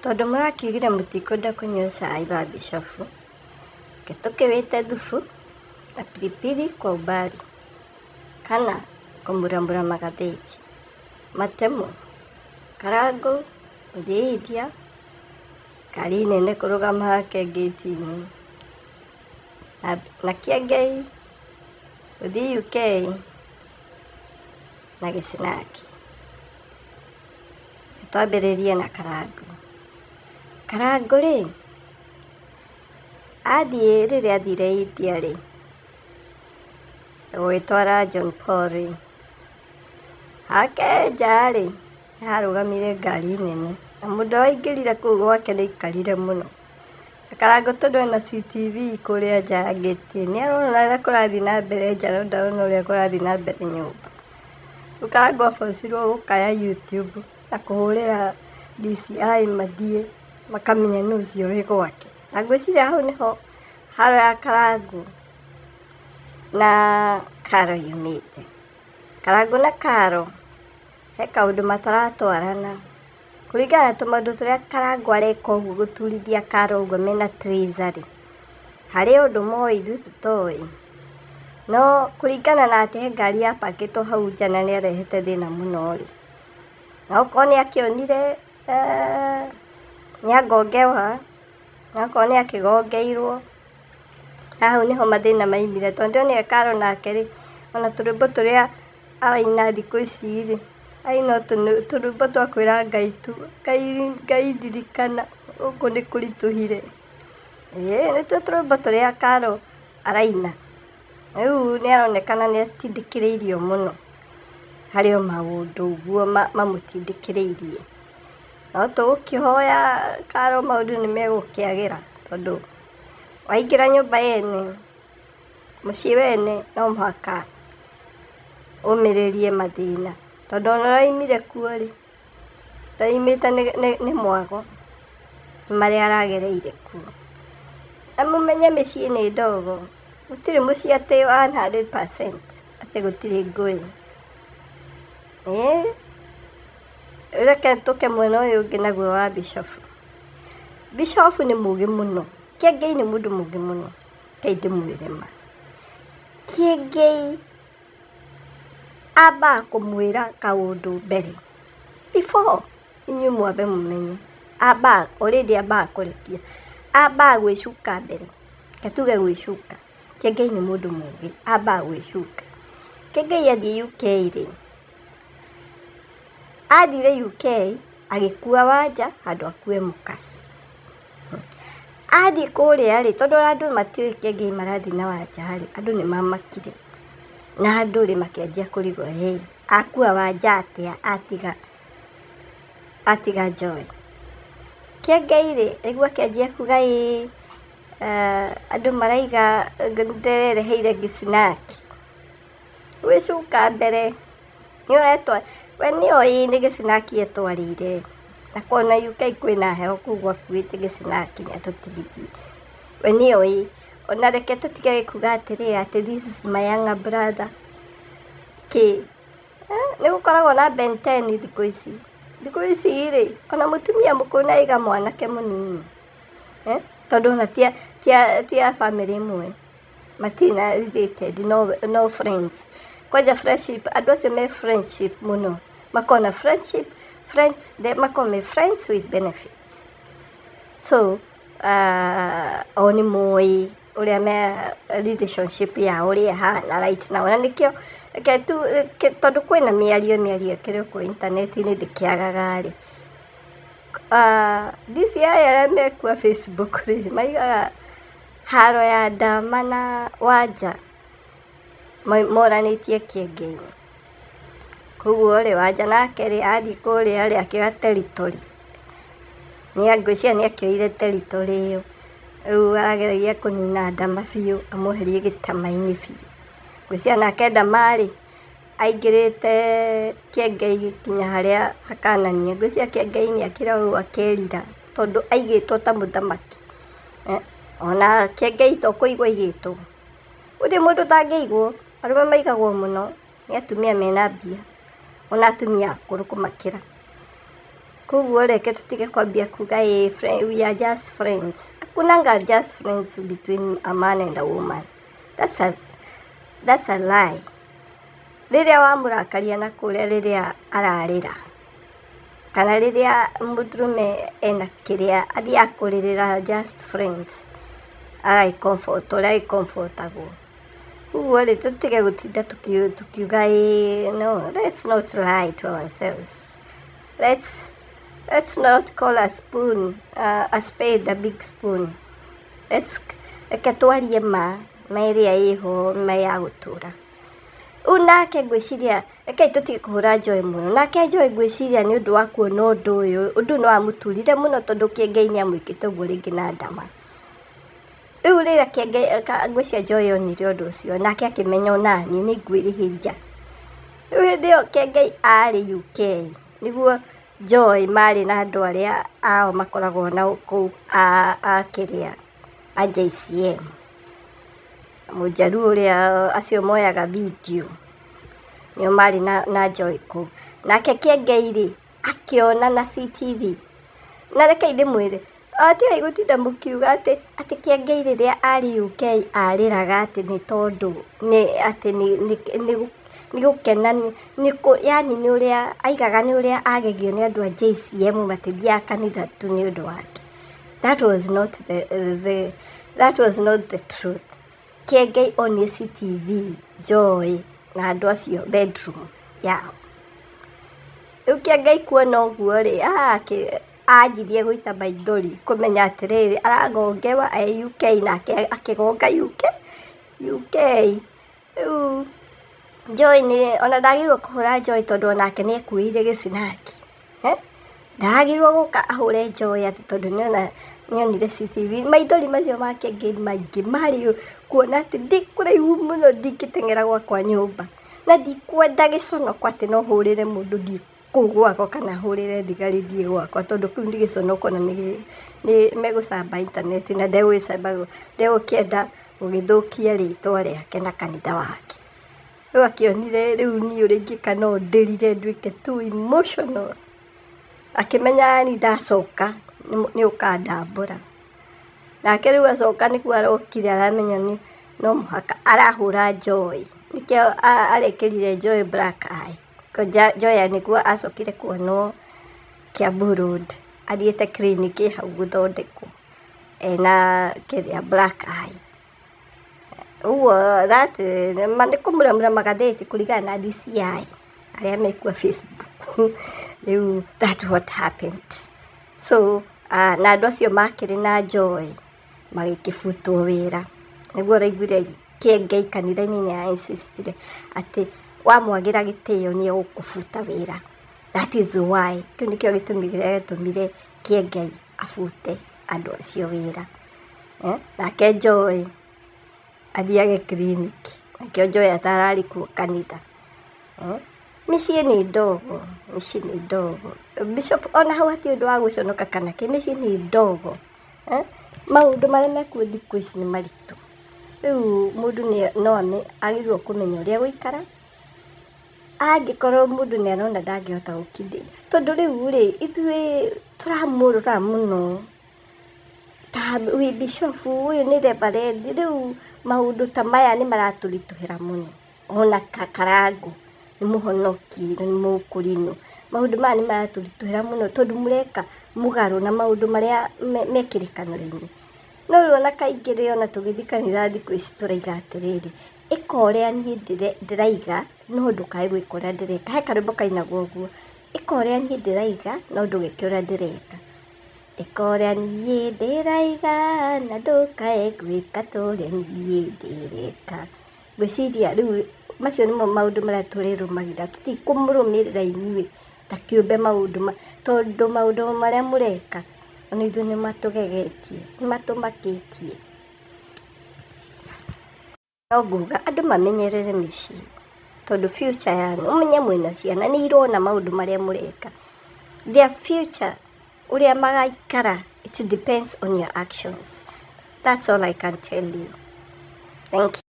Tondũ mũrakiugire mũtikwenda kũnyua cai wa Bishofu, reke tũkĩwĩte thubu na pilipili kwa umbali, kana kũmuramura magathĩti, matemo, Karangũ gũthiĩ India, ngari nene kũrũgama hake ngĩti-inĩ, na Kĩengei gũthiĩ UK na gĩcinaki. Twambĩrĩrie na Karangũ. Karangũ rĩ, athiĩ rĩrĩa athire India rĩ, gũgĩtwara John Paul rĩ, hake nja rĩ, nĩ harũgamire ngari nene, na mũndũ waingĩrire kũu gwake nĩ aikarire mũno. Na Karangũ tondũ ena CCTV kũrĩa nja ya gate nĩ arona ũrĩa kũrathiĩ na mbere nja no ndarona ũrĩa kũrathiĩ na mbere nyũmba. Rĩu Karangũ abocirwo gũkaya YouTube na kũhũrĩra DCI mathiĩ makamenya nũ ũcio wĩ gwake. Na ngwĩciria hau nĩho haro ya Karangũ na Karo yumĩte. Karangũ na Karo he kaũndũ mataratwarana. Kũringana na tũmaũndũ tũrĩa Karangũ areka ũguo gũturithia Karo ũguo mena Triza rĩ, harĩ ũndũ moĩ ithuĩ tũtoĩ. No kũringana na atĩ he ngari yapakĩtwo hau nja na nĩ arehete thĩna mũno rĩ, na okorwo nĩ akĩonire nĩ angongewa, na okorwo nĩ akĩgongeirwo, na hau nĩho mathĩna maumire. Tondũ ndĩronire Karo nake rĩ, ona tũrwĩmbo tũrĩa araina thikũ ici rĩ, araina o tũrwĩmbo twa kwĩra Ngai tu, Ngai Ngai ndirikana, gũkũ nĩ kũritũhire. Ĩĩ nĩtuo tũrwĩmbo tũrĩa Karo araina. Rĩu nĩ aronekana nĩ atindĩkĩrĩirio mũno, harĩ o maũndũ ũguo mamũtindĩkĩrĩirie. No tũgũkĩhoya Karo maũndũ nĩ megũkĩagĩra, tondũ waingĩra nyũmba yene, mũciĩ wene no mũhaka ũmĩrĩrie mathĩna, tondũ ona ũrĩa oimire kuo rĩ, ndaimĩte nĩ mwago, nĩ marĩa aragereire kuo. Na mũmenye mĩciĩ nĩ ndogo, gũtirĩ mũciĩ atĩ 100% atĩ gũtirĩ ngũĩ. Ĩĩ, reke tũke mwena ũyũ ũngĩ naguo wa Bishofu. Bishofu nĩ mũgĩ mũno, Kĩengei nĩ mũndũ mũgĩ mũno, rekei ndĩmwĩre ma. Kĩengei ambaga kũmwĩra kaũndũ mbere before inyuĩ mwambe mũmenye, ambaga already ambaga kũrekia, ambaga gwĩcuka mbere, reke tuge gwĩcuka. Kĩengei nĩ mũndũ mũgĩ, ambaga gwĩcuka. Kĩengei athiĩ UK rĩ, athire UK agĩkua Wanja handũ akue mũka. Athiĩ kũrĩa rĩ, tondũ andũ matiũĩ Kĩengei marathiĩ na Wanja rĩ, andũ nĩ mamakire. Na andũ rĩ makĩanjia kũrigwo hĩ, akua Wanja atĩa atiga atiga Joy. Kĩengei rĩ, rĩu akĩanjia kuga ĩĩ andũ maraiga ndĩrereheire gĩcinaki. Gwĩcuka mbere nĩ ũretwa we nĩoĩ nĩ gĩcinaki etwarĩire. Na kona UK kwĩna heho koguo akuĩte gĩcinaki nĩ atũtigithie. We nĩoĩ. Ona reke tũtige kuga atĩrĩrĩ atĩ this is my younger brother kĩ. Nĩ gũkoragwo na Ben 10 thikũ ici. Thikũ ici rĩ, ona mũtumia mũkũrũ nĩ aiga mwanake mũnini. Tondũ ona ti a bamĩrĩ ĩmwe. Matirĩ na related, no, no friends. Kwanja friendship, andũ acio me friendship mũno. Makoragwo na friendship, friends, makoragwo me friends with benefits. So, o nĩ moĩ ũrĩa me relationship yao ũrĩa ĩhana right now. Na nĩkĩo reke tu tondũ kwĩna mĩario mĩario ĩkĩrĩ gũkũ intaneti-inĩ ndĩkĩagaga rĩ, DCI arĩa mekuo Facebook rĩ, maigaga haro ya Ndama na Wanja moranĩtie kĩengei-inĩ. Koguo rĩ, Wanja nake rĩ, athiĩ kũrĩa rĩ, akĩoya territory. Ngwĩciria nĩ akĩoire territory ĩyo. Rĩu arageragia kũnina Ndama biũ, amweherie gĩtama-inĩ biũ. Ngwĩciria nake Ndama rĩ, aingĩrĩte kĩengei nginya harĩa hakanania. Ngwĩciria kĩengei nĩ akĩrĩ o ũguo akerira tondũ aigĩtwo ta mũthamaki. Ona kĩengei to kũigwo aigĩtwo. Gũtirĩ mũndũ ũtangĩigwo, arũme maigagwo mũno nĩ atumia mena mbia, ona atumia akũrũ kũmakĩra. Koguo reke tũtige kwambia kuga ĩ we are just friends. Hakunanga just friends between a man and a woman. That's a lie. Rĩrĩa wamũrakaria na kũrĩa, rĩrĩa ararĩra kana rĩrĩa mũndũrũme ena kĩrĩa athiaga kũrĩrĩra just friends, agagĩ comfort ũrĩa agĩ comfortagwo. Ũguo rĩ, tũtige gũtinda tukiuga ĩ no, let's not lie to ourselves. Let's not call a spoon a spade a big spoon. Let's reke twarie ma ma ĩrĩa ĩho, ma ya gũtũra. Rĩu nake ngwĩciria rekei tũtige kũhũra Joy mũno. Nake Joy ngwĩciria nĩ ũndũ wa kuona ũndũ ũyũ, ũndũ ũyũ nĩ wamũturire mũno tondũ Kĩengei nĩ amwĩkĩte ũguo rĩngĩ na ndama. Rĩu rĩrĩa Kĩengei, ngwĩciria Joy onire ũndũ ũcio, nake akĩmenya onaniĩ nĩ ngwĩrĩhĩria. Rĩu hĩndĩ ĩyo Kĩengei arĩ UK, nĩguo Joy marĩ na andũ arĩa ao makoragwo nao kũu a kĩrĩa a JCM. Mũjaruo ũrĩa acio moyaga video nĩo marĩ na Joy kũu. Nake Kĩengei rĩ, akĩona na CTV. Na rekei ndĩmwĩre, tigai gũtinda mũkiuga atĩ Kĩengei rĩrĩa arĩ UK arĩraga atĩ nĩ tondũ nĩ atĩ nĩ gũkena nĩ yani nĩ ũrĩa aigaga, nĩ ũrĩa agegio nĩ andũ a JCM matithiaga kanitha tu nĩ ũndũ wake. That was not the truth. Kĩengei onire CTV Joy na andũ acio bedroom yao. Rĩu Kĩengei kuona ũguo rĩ, anjirie gũita maithori kũmenya atĩrĩrĩ, aragongerwa e UK nake akĩgonga UK UK. Rĩu Joy nĩ ona ndagĩrĩirwo kũhũra Joy tondũ onake nĩ ekuĩire gĩcinaki. Ndagĩrĩirwo gũka ahũre Joy atĩ tondũ nĩona nĩonire CCTV. Maithori macio ma Kĩengei maingĩ marĩ kuona atĩ ndĩ kũraihu mũno, ndingĩteng'era gwakwa nyũmba na ndikwenda gĩconoko atĩ no hũrĩre mũndũ thiĩ kũu gwakwa kana hũrĩre thigari thiĩ gwakwa, tondũ kĩu nĩ gĩconoko na nĩ megũcamba intaneti na ndegũgĩcamba, ndegũkĩenda gũgĩthũkia rĩtwa rĩake na kanitha wake. Rĩu akĩonire rĩu niĩ ũrĩa ingĩka no ndĩrire nduĩke too emotional. Akĩmenya yani ndacoka nĩ ũkandambũra. Nake rĩu acoka nĩguo arokire aramenya nĩ no mũhaka arahũra Joy. Nĩkĩo arekĩrire Joy black eye. Joy nĩguo acokire kuonwo Kiambu Road athiĩte clinic ĩ hau gũthondekwo ena kĩrĩa black eye. Ũguo that nĩ kũmuramura magathĩti kũringana na DCI arĩa mekuo Facebook. Rĩu that what happened. So na andũ acio makĩrĩ na Joy magĩkĩbutwo wĩra. Nĩguo ũraiguire Kĩengei kanitha-inĩ nĩ insistire atĩ wamwagĩra gĩtĩo nĩ egũkũbuta wĩra. That is why, kĩu nĩkĩo gĩtũmi kĩrĩa gĩatũmire Kĩengei abute andũ acio wĩra. Nake Joy athiage clinic. Nakĩo Joy atararĩ kuo kanitha. Mĩciĩ nĩ ndogo, mĩciĩ nĩ ndogo. Bishop ona hau hatirĩ ũndũ wa gũconoka kana kĩ, mĩciĩ nĩ ndogo. Maũndũ marĩa mekuo thikũ ici nĩ maritũ. Rĩu mũndũ no agĩrĩirwo kũmenya ũrĩa egũikara. Angĩkorwo mũndũ nĩ arona ndangĩhota gũkindĩria, tondũ rĩu rĩ, ithuĩ tũramũrora mũno ta wĩ bishop, ũyũ nĩ reverend. Rĩu maũndũ ta maya nĩ maratũritũhĩra mũno. Ona Karangũ nĩ mũhonoki, nĩ mũkũrinũ. Maũndũ maya nĩ maratũritũhĩra mũno tondũ mũreka mũgarũ na maũndũ marĩa me kĩrĩkanĩro-inĩ. No rĩu ona kaingĩ rĩ, ona tũgĩthiĩ kanitha thikũ ici tũraiga atĩrĩrĩ, ĩka ũrĩa niĩ ndĩraiga no ndũkae gwĩka ũrĩa ndĩreka. He karwĩmbo kainagwo ũguo, ĩka ũrĩa niĩ ndĩraiga no ndũgeke ũrĩa ndĩreka. Ĩka ũrĩa niĩ ndĩraiga na ndũkae gwĩka ta ũrĩa niĩ ndĩreka. Ngwĩciria rĩu macio nĩmo maũndũ marĩa tũrĩrũmagĩrĩra. Tũtikũmũrũmĩrĩra inyuĩ ta kĩũmbe maũndũ tondũ maũndũ marĩa mũreka ona ithuĩ nĩ matũgegetie, nĩ matũmakĩtie. No nguga andũ mamenyerere mĩciĩ tondũ future yanyu, ũmenye mwĩna ciana nĩ irona maũndũ marĩa mũreka. Their future, ũrĩa magaikara, it depends on your actions. That's all I can tell you. Thank you.